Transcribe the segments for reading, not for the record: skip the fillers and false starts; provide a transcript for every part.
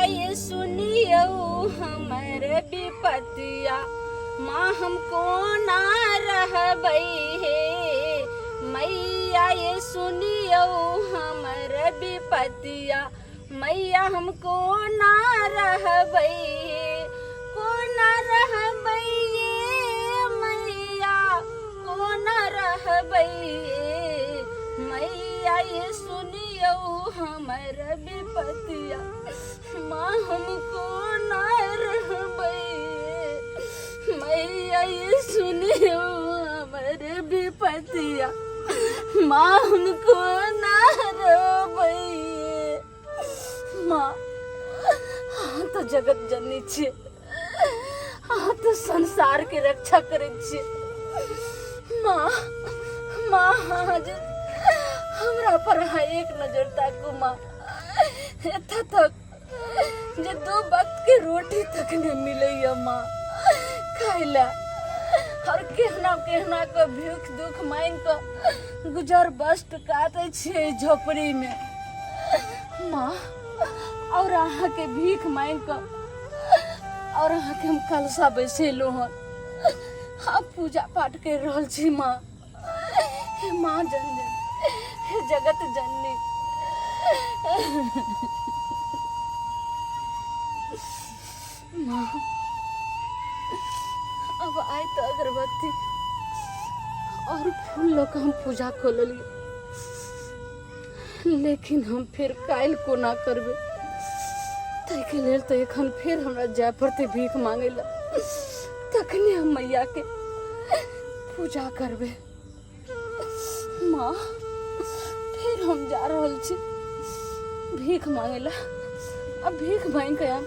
मैया ये सुनियौ हमर विपतिया, माँ हम कोना रहबै हे। मैया ये सुनियौ हमर विपतिया, मैया हम कोना रहबै हे, कोना रहबै ये मैया, कोना रहबै ये मैया ये सुनियौ हमर विपतिया, माँ हम कोना रहबै ये मैया ये सुनियौ हमर विपतिया, माँ हम कोना रहबै ये। माँ अहाँ तऽ जगत जननी छियै, अहाँ तऽ संसार के रक्षा करै छियै माँ। माँ अहाँ जे हमरा पर अहाँ एक नजर ताकू माँ, एतऽ तक जे दू वक्त के रोटी तक नहीं मिलैया माँ खाय ला, और केहना केहना के भूख दुख मांगि कऽ गुजर बस्त काटै छियै झोपड़ी में माँ। और अहाँ के भीख मांगि कऽ और अहाँ के हम कलशा बैसेलहुँ हन, आ पूजा पाठ करि रहल छी माँ। हे माँ जननी, हे जगत जननी, माँ अब आइ तऽ अगरबत्ती और फूल लऽ कऽ हम पूजा कऽ लेलियै, लेकिन हम फेर काल्हि कोना करबै? ताहिके लेल तऽ एखन फेर हमरा जाय पड़तै भीख मांगै लए, तखने हम मैयाके पूजा करबै। माँ फेर हम जा रहल छी भीख मांगे ला, आ भीख मांगि कऽ आयब,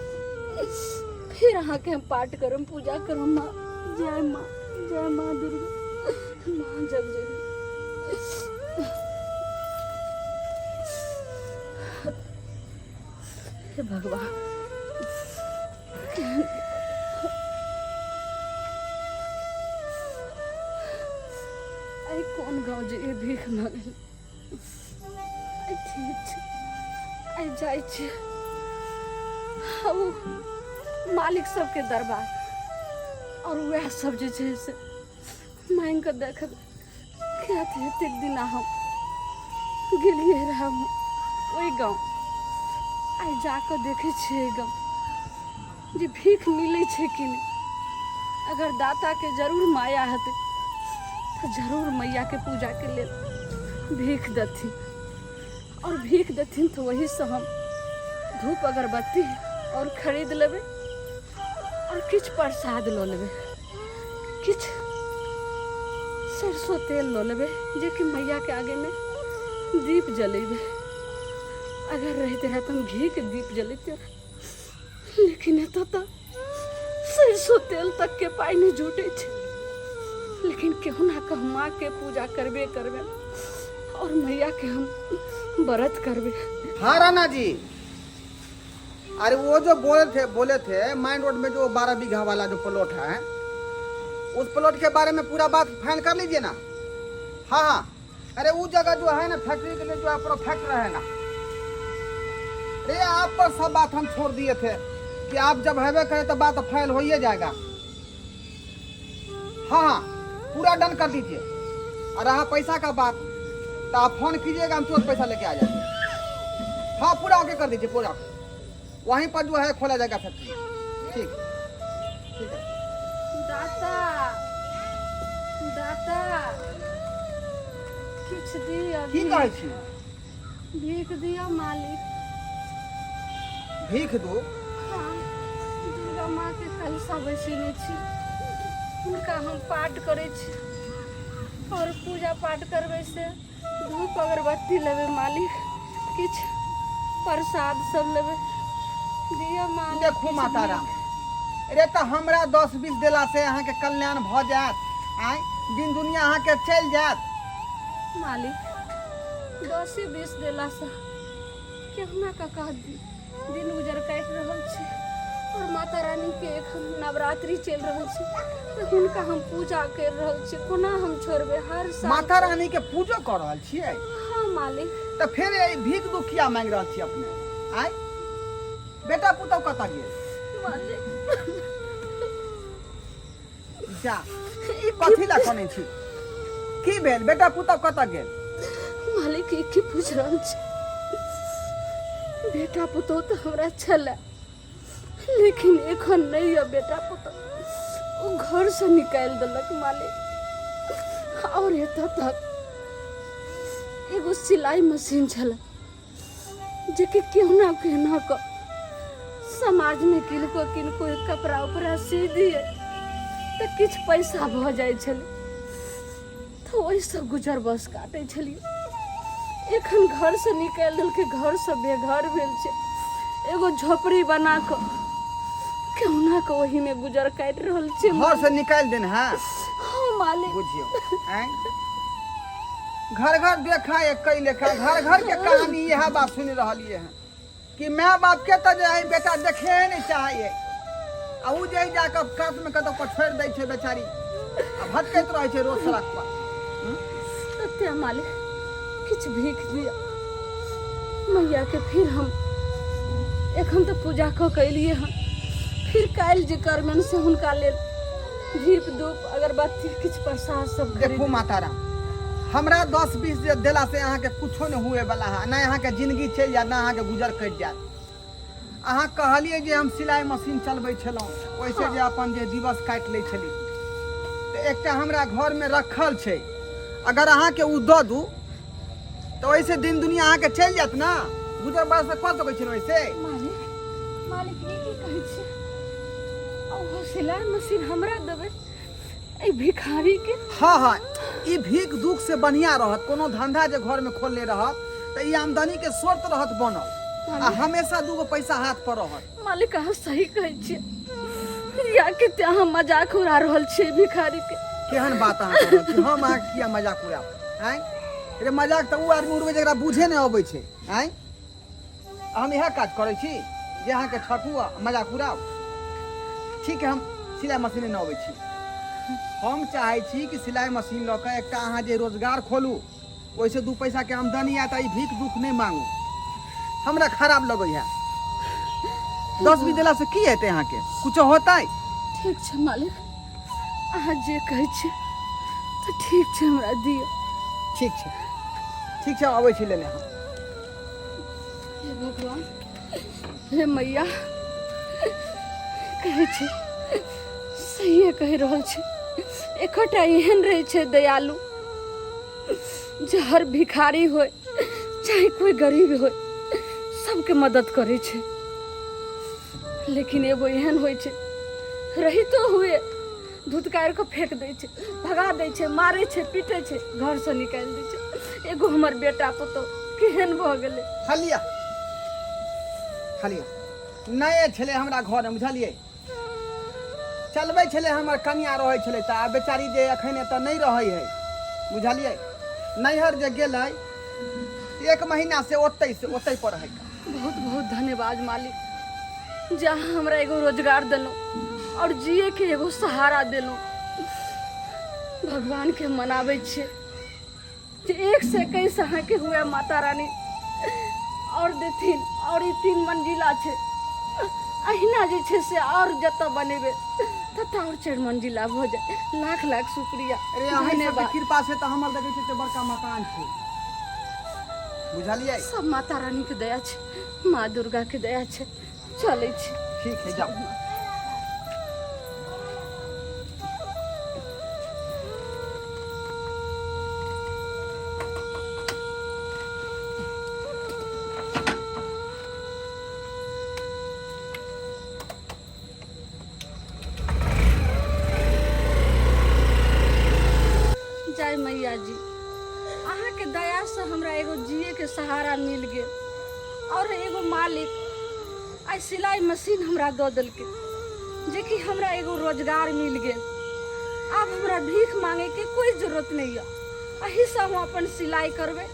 फेर अहाँके हम पाठ करब, पूजा करब माँ। जय माँ, जय माँ दुर्गा, माँ जग जननी। हे भगवान, आइ कोन गाँव जे भीख मांगे? आइ ठीक छै, आइ जाइ छी ओ मालिक सबके दरबार, और वएह सब जे छै से मांगि कऽ देखबै। किया तऽ एतेक दिना हम गेलियै रहए ओहि गाँव, आइ जा कऽ देखै छियै गाँव जे भीख मिलै छै कि नहि। अगर दाताके जरूर माया हेतै तऽ जरूर मैयाके पूजाके लेल भीख देथिन, और भीख देथिन तऽ ओहीसँ हम धूप अगरबत्ती और खरीद लेबै, और किछु प्रसाद लऽ लेबै, किछु सरसों तेल लऽ लेबै, जेकि मैयाके आगेमे दीप जलेबै। अगर रहते रहे तऽ हम घीके दीप जलैते, लेकिन एतऽ तऽ सरसों तेल तक के पाइ नहि जुटै छै। लेकिन केहुना कऽ हम माँके पूजा करबे करबै और मैया के हम व्रत करबै। हाँ राणा जी, अरे वो जो बोले थे माइन रोड में जो 12 बीघा वाला जो प्लॉट है, उस प्लॉट के बारे में पूरा बात फाइनल कर लीजिए ना। हाँ, अरे वो जगह जो है ना फैक्ट्री के लिए जो है परफेक्ट रहे ना। अरे आप पर सब बात हम छोड़ दिए थे कि आप जब हैवे करें तो बात फाइनल हो ही जाएगा। हाँ, पूरा डन कर दीजिए। और रहा पैसा का बात, तो आप फोन कीजिएगा, हम तुरंत पैसा लेके आ जाएंगे। हाँ, पूरा ओके कर दीजिए पूरा, वहीं पर जो है खोला जाएगा फैक्ट्री। ठीक ठीक है। दाता, दाता, किछु दिअ। की कहै छी? भीख दिअ मालिक। भीख दू? हाँ, दुर्गा माँ के कलशा बैसेने छी, हुनका हम पाठ करै छी और पूजा पाठ करबै से धूप अगरबत्ती लेबै मालिक, किछु प्रसाद सब लेबै, दिअ मालिक। देखू किछु माता भीख। राम, अरे तऽ हमरा 10-20 देला से अहाँके कल्याण भऽ जायत? आँय, दिन दुनिया अहाँके चलि जायत? मालिक, 10-20 देलासँ केहुना कऽ दिन गुजर काटि रहल छी, और माता रानी के एखन नवरात्रि चलि रहल छै तऽ हुनका हम पूजा करि रहल छी, कोना हम छोड़बै हर साल? माता रानी के पूजो कऽ रहल छियै? हाँ मालिक। तऽ फेर ई भीख दुख किया मांगि रहल छी अपने? आँय। बेटा पुतहु कतऽ गेल? मालिक, जा, ई कथी लए कनै छी? की भेल? बेटा पुतहु कतऽ गेल? मालिक, ई की पूछि रहल छी? बेटा पुतहु तऽ हमरा छलै, लेकिन एखन नहि यऽ। बेटा पुतहु ओ घरसँ निकालि देलक मालिक। आओर एतऽ तक एगो सिलाई मशीन छलै, जेकि केहुना केहुना कऽ समाजमे किनको किनको कपड़ा उपड़ा सी दिए तऽ किछु पैसा भऽ जाइ छलै, तऽ ओहिसँ गुजर बस काटै छलियै। एखन घरसँ निकालि देलकै, घरसँ बेघर भेल छै। एगो झोपड़ी बना कऽ केहुना कऽ ओहिमे गुजर काटि रहल छै। घरसँ निकालि देने है? हाँ मालिक। बुझियौ, आँय, घर घर देखा एक लेखा, घर घर के कहानी इएह बात सुनि रहलियै हँ कि माय बाप के तऽ जे है बेटा देखे नहि चाहै है, आ ओ जे जाकऽ कातमे कतौ पर छोड़ि दै छै बेचारी, आ भटकैत रहै छै रोड सड़क पर। सत्या मालिक, किछु भीख दिअ मैया के। फिर हम एखन तऽ पूजा कऽ के एलियै हन, फिर काल्हि जे करबनि से हुनका लेल धीप धूप अगरबत्ती किछु प्रसाद सब खरीद। देखू माता राम, हमरा 10-20 जे देला से अहाँके कुछो नहि हुए वाला है, नहि अहाँके जिंदगी चलि जायत, नहि अहाँके गुजर कटि जायत। अहाँ कहलियै जे हम सिलाई मशीन चलबै छलहुँ, ओहिसँ जे अपन जे दिवस काटि लै छली, तऽ एकटा हमरा घरमे रखल छै, अगर अहाँके ओ दऽ दू तऽ ओहिसँ दिन दुनिया अहाँके चलि जायत ने, गुजर बसर कऽ सकै छी ने ओहिसँ? मालिक, मालिक, ई की कहै छियै? आ ओहो सिलाई मशीन हमरा देबै एहि भिखारी के? हाँ हाँ, ई भीख दुख से बढ़िया रहत कोनो धंधा जे घर में खोलने रहत, तऽ ई आमदनी के स्रोत रहत बनल, आ हमेशा दूगो पैसा हाथ पर रहत। मालिक, अहाँ सही कहै छियै या कि ते अहाँ मजाक उड़ा रहल छियै भिखारी के? केहन बात अहाँ कऽ रहल छी? हम अहाँके किया मजाक उड़ायब? आँय रे, मजाक तऽ ओ आदमी उड़बै जकरा बुझे नहि अबै छै। आँय, हम इएह काज करै छी जे अहाँके ठकू आ मजाक उड़ाउ? ठीक है, हम सिलाइ मशीन नहि अबै छी। हम चाहै छी कि सिलाइ मशीन लऽ कऽ एकटा अहाँ जे रोजगार खोलू, ओहिसँ दू पैसाके आमदनी आयत, आ ई भीख दुख नहि मांगू। हमरा खराब लगैए। 10-20 देलासँ की हेतै अहाँके? कुछो होतै? ठीक छै मालिक, अहाँ जे कहै छी तऽ ठीक छै, हमरा दिअ। ठीक छै, ठीक छै, अबै छी लेने हम। हे भगवान, हे मैया, कहै छी सहिए कहि रहल छी। एकटा एहन रहै छै दयालु जे हर भिखारी होय चाहे कोई गरीब होय, सबके मदद करै छै। लेकिन एगो एहन होइ छै, रहितो हुए धुतकारि कऽ फेंक दै छै, भगा दै छै, मारै छै, पीटै छै, घरसँ निकालि दै छै। एगो हमर बेटा पुतोह केहन भऽ गेलै। हलिया हलिया, नहि छलै हमरा घरमे, बुझलियै? चलबै छलै हमर कनिया, रहै छलै तऽ। आब बेचारी जे एखन एतऽ नहि रहै है, बुझलियै? नैहर जे गेलै एक महीना से ओतै से ओतै पर है। बहुत बहुत धन्यवाद मालिक, जे अहाँ हमरा एगो रोजगार देलहुँ और जिए के एगो सहारा देलहुँ। भगवान के मनाबै छियै जे 1 से 21 अहाँके हुए माता रानी और देथिन, और ई 3 मंजिला छै, अहिना जे छै से और जतऽ बनेबै ततऽ और 4 मंजिला भऽ जाय। लाख लाख शुक्रिया। अरे, अहीं सबके धन्यवाद। कृपा से तऽ हमर देखै छियै बड़का मकान छै, बुझलियै? सब माता रानी के दया छै, माँ दुर्गा के दया छै। चलै छी। ठीक है, जाओ। जय मैया जी, अहाँके दयासँ हमरा एगो जिए के सहारा मिल गेल और एगो मालिक आइ सिलाई मशीन हमरा दऽ देलकै, जेकि हमरा एगो रोजगार मिल गेल। आब हमरा भीख मांगेके कोई जरूरत नहीं है। एहिसँ हम अपन सिलाई करबै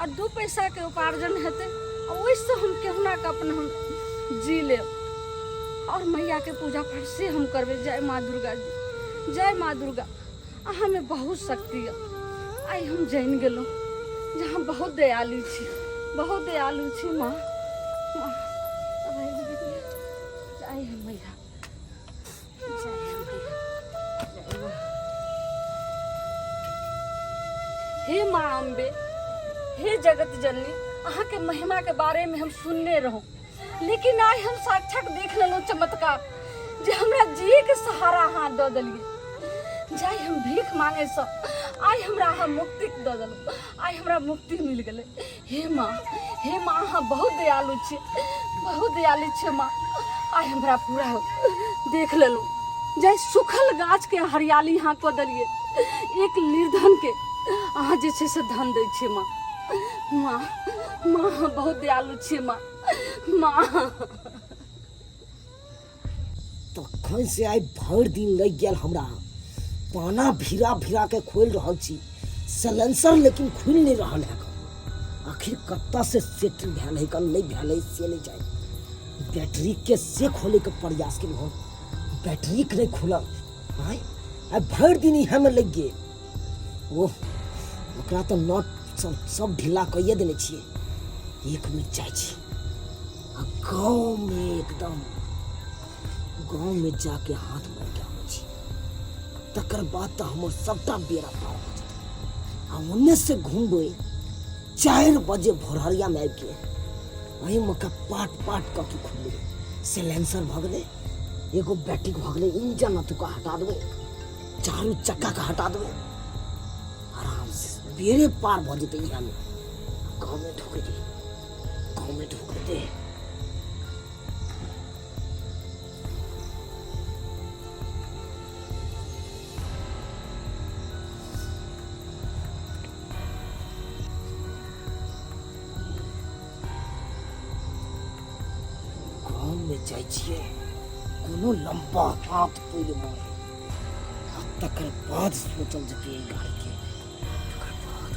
और दू पैसाके उपार्जन हेतै, आ ओहिसँ हम केहुना कऽ अपन हम जी लेब और मैयाके पूजा पाठ से हम करबै। जय माँ दुर्गा जी, जय माँ दुर्गा। अहाँमे बहुत शक्ति यऽ। आइ हम जानि गेलहुँ जे अहाँ बहुत दयालु छी, बहुत दयालु छी माँ। माँ, आब आबि गेलियै। हे माँ अम्बे, हे जगत जननी, अहाँके महिमा के बारे में हम सुनने रहूं, लेकिन आइ हम साक्षात देख लेलहुँ चमत्कार जे हमरा जिए के सहारा अहाँ दऽ देलियै। जाय हम भीख मांगे सँ आइ हमरा अहाँ मुक्ति दऽ देलहुँ, आइ हमरा मुक्ति मिल गेलै। हे माँ, हे माँ, अहाँ बहुत दयालु छी, बहुत दयालु छी माँ। आइ हमरा पूरा देख लेलहुँ जाहि सूखल गाछ के हरियाली अहाँ कऽ देलियै, एक निर्धन के अहाँ जे छै से धन दै छियै माँ। माँ, माँ, अहाँ बहुत दयालु छियै माँ। माँ तखन से आइ भरि दिन लागि गेल हमरा पाना भिरा भिरा के खोलि रहल छी सलेंसर, लेकिन खुलि नहि रहल है। आखिर कतऽ से सेट भेल है कन नहि भेल है से नहि जानि। बैटरी के से खोले के प्रयास केलहुँ हन, बैटरी के नहि खुलल। आँय, आइ भरि दिन इएहमे लागि गेल। ओह, ओकरा तऽ नट सब सब ढीला कइए देने छियै। एक मिनट जाइ छी आ गाँवमे, एकदम गाँवमे जाके हाथ मारि के आबै छी, तकर बाद तऽ हमर सबटा बेड़ा पार भऽ जेतै। आ ओन्ने से घुमबै 4 बजे भोरहरियामे आबि के एहिमे के पाट पाट कऽ के खोलि लेबै। सिलेंसर भऽ गेलै, एगो बैटरी भऽ गेलै, इंजन अतुका हटा देबै, चारू चक्काके हटा देबै, आराम से बेड़े पार भऽ जेतै। इएहमे गाँवमे ढुकै दे, गाँवमे ढुकै दे। गाँवमे जाइ छियै, कोनो लम्बा हाथ पैर मारे आ तकर बाद सोचल जेतै एहि गाड़ीके, तकर बाद।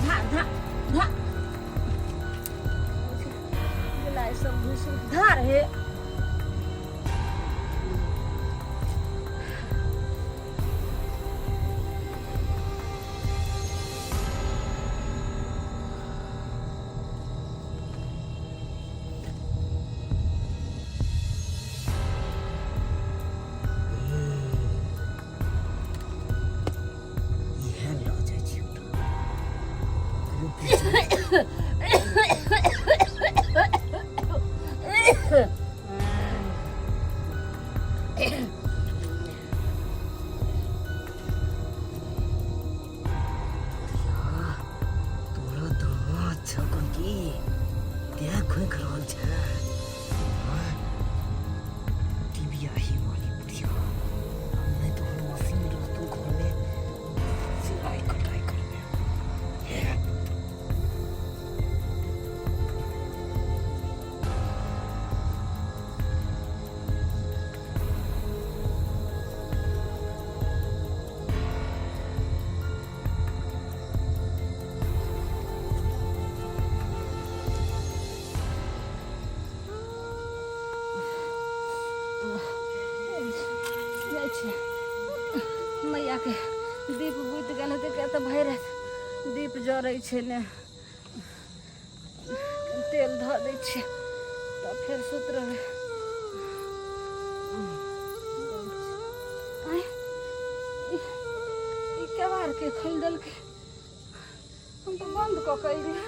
धा धा धा बिलाइ सब घुसि धार हे। इएह लऽ जाइ छी ओकरा। तोरा दाँत छौ की तें खोंखि रहल छै? टीवी वाली बुढ़िया, नहि तो हम मशीन रहतो घरमे, सिलाई कटाई करबे। मैयाके दीप बुझि गेल हेतै, किया तऽ भरि राति दीप जरै छै ने। तेल धऽ दै छियै तब फेर सुति रहबै। आँय, ई केबाड़के खोलि देलकै? हम तऽ बन्द कऽ के अयलियै।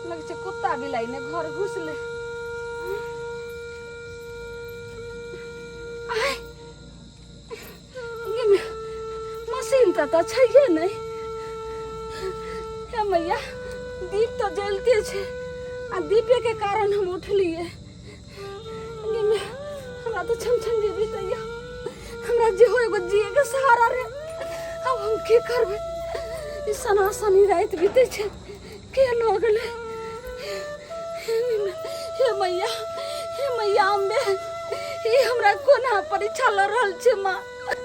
लगै छै कुत्ता बिलाइ ने घर घुसलै। आँय, गे मशीन तऽ तऽ छैहे नहि। हे मैया, दीप तऽ जलिते छै आ दीपेके कारण हम उठलियै। गे माय, हमरा तऽ छम छम जे बीतैया। हमरा जेहो एगो जियेके सहारा रे, आब हम की करबै? ई सनासनी राति बीतै छै। के लऽ गेलै? हे मैया, हे मैया अम्बे, ई हमरा कोना परीक्षा लऽ रहल छै माँ?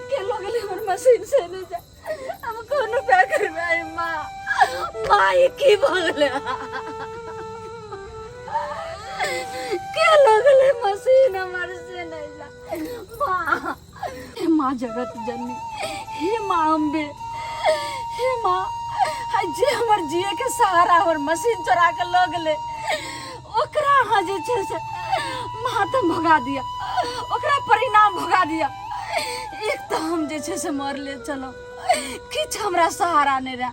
के लऽ गेलै हमर मशीन से नहि जा, हम कोन उपाय करबै माँ? माँ, ई की भऽ गेलै? के लऽ गेलै मशीन हमर से नहि जा माँ? हे माँ जगत जननी, हे माँ अम्बे, हे माँ, आ जे हमर जिए के सहारा हमर मशीन चोरा के लऽ गेलै, ओकरा अहाँ जे छै से मातम भोगा दिया, ओकरा परिणाम भोगा दिया। एक तऽ हम जे छै से मरले छलहुँ, किछु हमरा सहारा नहि रहए,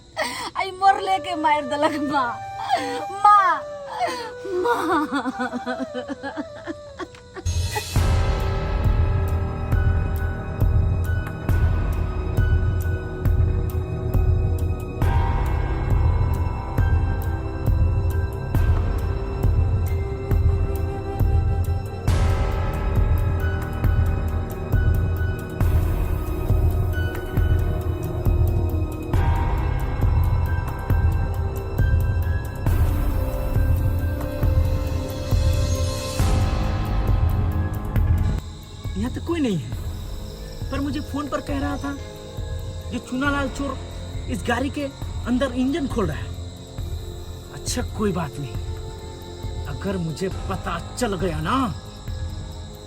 आ ई मरले के मारि देलक। माँ, माँ, माँ। यहाँ तो कोई नहीं है, पर मुझे फोन पर कह रहा था जो चुनालाल चोर इस गाड़ी के अंदर इंजन खोल रहा है। अच्छा कोई बात नहीं, अगर मुझे पता चल गया ना,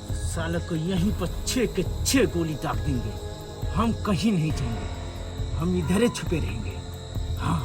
तो साले को यहीं पर 6 के 6 गोली दाग देंगे। हम कहीं नहीं जाएंगे, हम इधर ही छुपे रहेंगे। हाँ।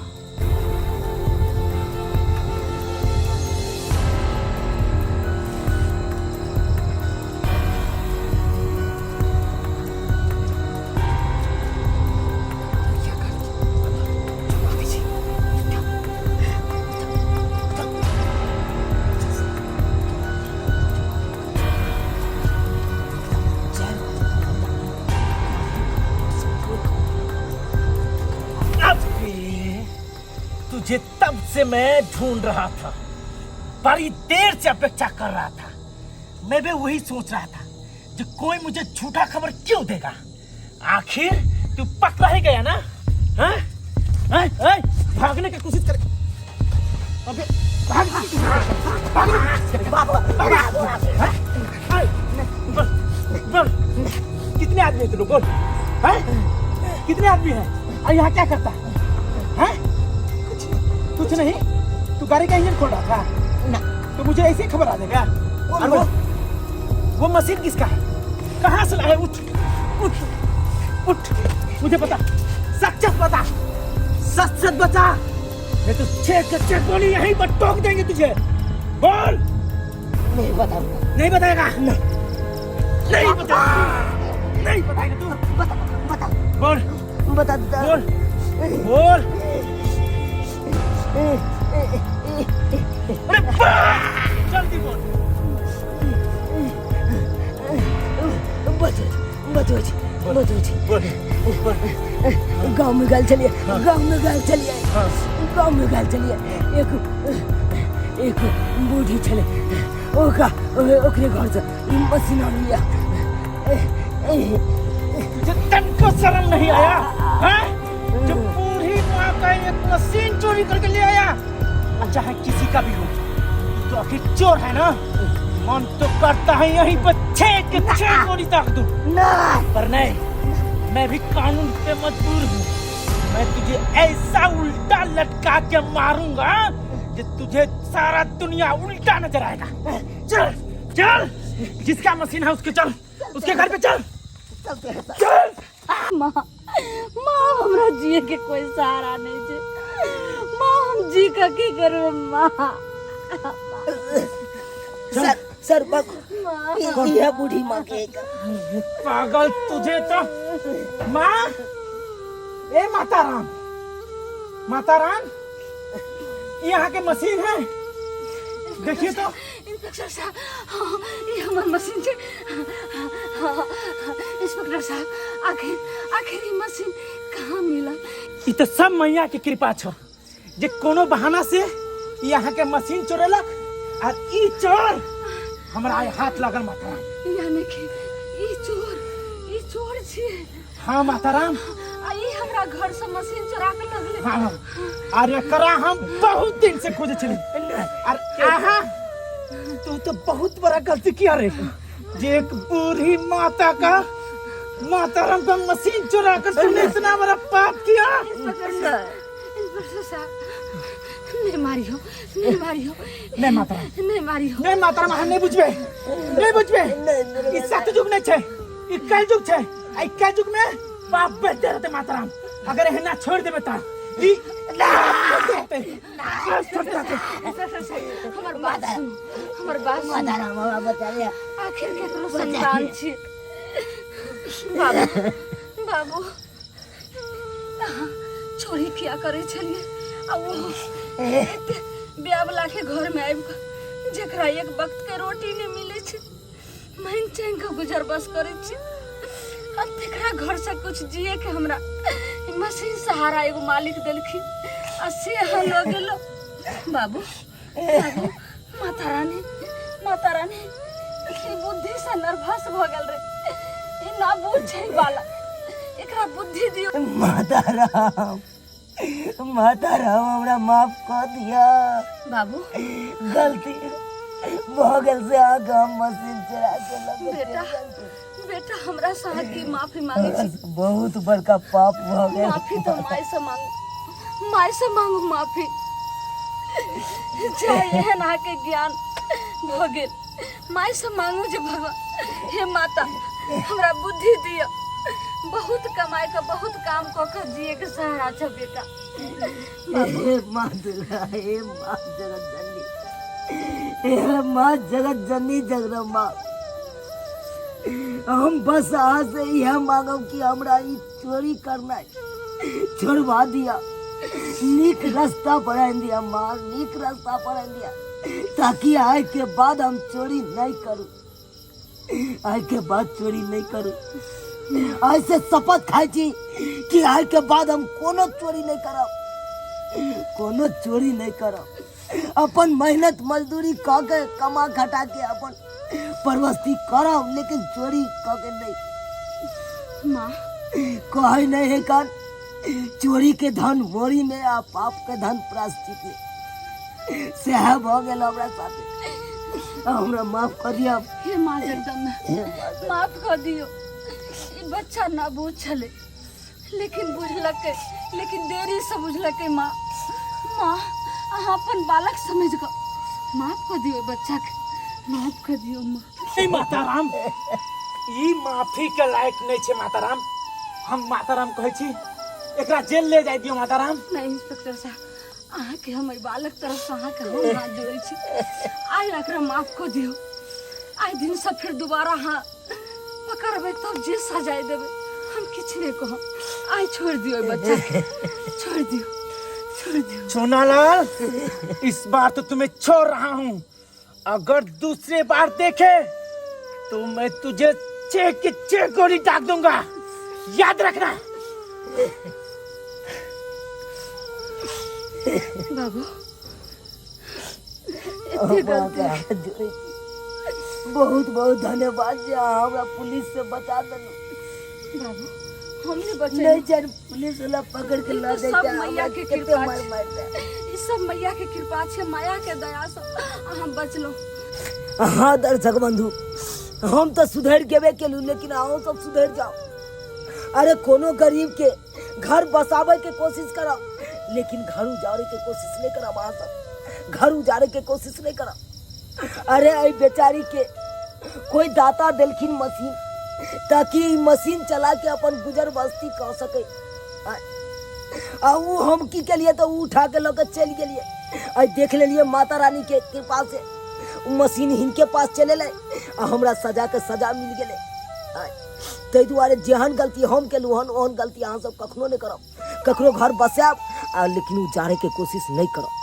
अबे, तुझे तब से मैं ढूंढ रहा था, बड़ी देर से अपेक्षा कर रहा था। मैं भी वही सोच रहा था जो कोई मुझे झूठा खबर क्यों देगा। आखिर तू पकड़ा ही गया ना? हाँ? हाँ? हाँ? भागने की कोशिश कर। अबे भाग, भाग, भाग, हाँ? बोल, बोल, कितने आदमी हैं तू लोग? बोल, हाँ? कितने आदमी हैं और यहाँ क्या करता है? हाँ? कुछ कुछ नहीं। तू गाड़ी का इंजन खोल रहा था ना, तो मुझे ऐसे ही खबर आ देगा? और वो मशीन किसका है? कहाँ से लाए? उठ उठ उठ, मुझे बता, सच सच बता, सच सच बता, नहीं तो 6 के 6 गोली यहीं पर ठोक देंगे तुझे। बोल। नहीं बताऊंगा। नहीं बताएगा? नहीं बताएगा, नहीं बताएगा तू? बता, बता। बोल। बता। बोल, बोल। अरे बोल, जल्दी बोल। बतबै बतबै छी, बतबै छी। बोल, बोल। गाँव में गेल छलियै, गाँव में गेल छलियै, गाँव में गेल छलियै। एक एक बूढ़ी छलै, ओकरा ओकरे घरसँ ई मशीन आनलियै। तुझे तनको शर्म नहीं आया हैं? जो बूढ़ी माँ का एक मशीन चोरी करके ले आया, चाहे किसी का भी हो, तू तो आखिर चोर है ना? मन तो करता है यहीं पर 6 के 6 गोली दाग दूं, ना, पर नहीं, मैं भी कानून पे मजबूर हूँ। मैं तुझे ऐसा उल्टा लटका के मारूंगा कि तुझे सारा दुनिया उल्टा नजर आएगा। चल चल, जिसका मशीन है उसके चल, उसके घर पे चल, चल। माँ, माँ हमरा जिए के कोई सहारा नहीं छै माँ हम जी के की करबै माँ सर सर बस माँ यह बूढ़ी माँ के एक पागल तुझे तो माँ ए माता राम माता राम ये यहाँ के मशीन है देखिए तो इंस्पेक्टर साहब हाँ, ये हमर मशीन छै हाँ, हाँ, इंस्पेक्टर साहब आखिर आखिर ई मशीन कहाँ मिलल ई तो सब मैया के कृपा छो जे कोनो बहाना से यहाँ के मशीन चोरेलक और ई चोर हमरा आइ हाथ लागल माता राम यानी कि ई चोर ई चोर छियै हाँ माता राम आ ई हमरा घर से मशीन चोरा के लगले हाँ हाँ और एकरा हम बहुत दिन से खोजे छली और आहा तू तो बहुत बड़ा गलती किया रे जे एक बूढ़ी माता का माता राम का मशीन चुरा कर तुमने इतना बड़ा पाप किया इंस्पेक्टर साहब इंस्पेक्टर साहब नहीं मारियो नहीं मारियो नहीं माता राम नहीं मारियो नहीं माता राम अहाँ नहीं बुझबे नहीं बुझबे ई सतयुग नहीं छै ई कलयुग छै आ ई कलयुग में पाप बढ़ते रहते माता राम अगर एहना छोड़ देबे त ई रहते छोड़ रहते इंस्पेक्टर साहब हमर बात सुनू हमर बात सुनू माता राम हमरा बचा लिया आखिर केकरो संतान छी बाबू बाबू अहाँ चोरी किया करै छलियै आ ओ एते ब्याह के घर में आबि कऽ जेकरा एक वक्त के रोटी नहि मिलै छै मांगि चांगि कऽ गुजर बस करै छी आ तेकरा घर से कुछ जिए के हमरा मशीन सहारा एगो मालिक देलखिन आ से अहाँ लऽ गेलो बाबू बाबू माता रानी माता रानी ई बुद्धि से नर्वस भऽ गेल रे ई ना बुझै वाला एकरा बुद्धि दियौ माता राम माता राम हमरा माफ कऽ दिअ बाबू गलती भऽ गेल से अहाँके हम मशीन चोरा के लऽ गेल। बेटा बेटा हमरा से अहाँ की माफी मांगे छी बहुत बड़का पाप भऽ गेल माफी तो माय से मांगू माय से मांगू माफी चाहे एहन अहाँके ज्ञान भऽ गेल माय से मांगू जे भगवान हे माता हमरा बुद्धि दिअ बहुत कमाए के बहुत काम कऽ के जिए के सहारा छ बेटा हे माँ दुर्गा हे माँ जगत जननी हे माँ जगत जननी जगदम्बा हम बस अहाँ से इएह मांगब कि हमरा ई चोरी करनाइ छोड़वा दिया नीक रास्ता पर आनि दिया माँ नीक रास्ता पर आनि दिया ताकि आय के बाद हम चोरी नहीं करूँ आय के बाद चोरी नहीं करूँ आय से शपथ खाइ छी कि आय के बाद हम कोनो चोरी नहीं करब कोनो चोरी नहीं करब अपन मेहनत मजदूरी कऽ के कमा खटा के अपन परवस्ती करब लेकिन चोरी कऽ के नहीं माँ कहै नहीं है कान चोरी के धन मोरी में आ पाप के धन प्राश्चित में सएह भऽ गेल हमरा साथे हमरा माफ कऽ दिअ हे माँ जगदम्बा हे माँ माफ कऽ दियौ ई बच्चा ना बुझ छलै लेकिन बुझलकै लेकिन देरी से बुझलकै माँ माँ अहाँ अपन बालक समझ कऽ माफ कऽ दियौ बच्चाके माफ कऽ दियौ माँ नहीं माता राम ई माफी के लायक नहीं छे माता राम हम माता राम कहै छी एकरा जेल ले जाय दियो माता राम नहीं इंस्पेक्टर साहब अहाँके हम एहि बालक तरफसँ अहाँके हम हाथ जोड़ै छी आइ एकरा माफ कऽ दियौ आइ दिनसँ फेर दोबारा अहाँ पकड़बै तब जे सजाय देबै हम किछु नहि कहब आइ छोड़ि दियौ एहि बच्चाके छोड़ि दियौ छोड़ि दियौ सोनालाल इस बार तो तुम्हें छोड़ रहा हूँ अगर दूसरे बार देखे तो मैं तुझे छह के छह गोली दाग दूंगा याद रखना बाबू एते गलती हाथ जोड़ै छी। बहुत बहुत धन्यवाद जे अहाँ हमरा पुलिस से बचा देलहुँ बाबू हम नहीं बचे नहीं जान पुलिस वाला पकड़ के ई ला तऽ देते सब मैया के कते कृपा मार छै। मारते ई सब मैया के कृपा छै माया के दया से अहाँ बचलहुँ हाँ दर्शक बंधु हम तो सुधर गेबे केलू लेकिन अहूँ सब सुधर जाओ अरे कोनो गरीब के घर बसावे के कोशिश करब लेकिन घर उजाड़े के कोशिश नहीं करब अहाँ सब घर उजाड़े के कोशिश नहीं करब अरे एहि बेचारी के कोई दाता देलखिन मशीन ताकि ई मशीन चला के अपन गुजर बस्ती कऽ सकै। आ उ हम की केलिए तऽ उ उठा के लऽ के चलि गेलिए। आइ देख लेलिए माता रानी के कृपा से उ मशीन हिनके पास चलि एलै आ हमरा सजा के सजा मिल गेलै। ताहि दुआरे जेहन गलती हम केलहुँ हन ओहन गलती अहाँ सब कखनो नहि करब। ककरो घर बसायब आ लेकिन उजाड़ैके कोशिश नहि करब।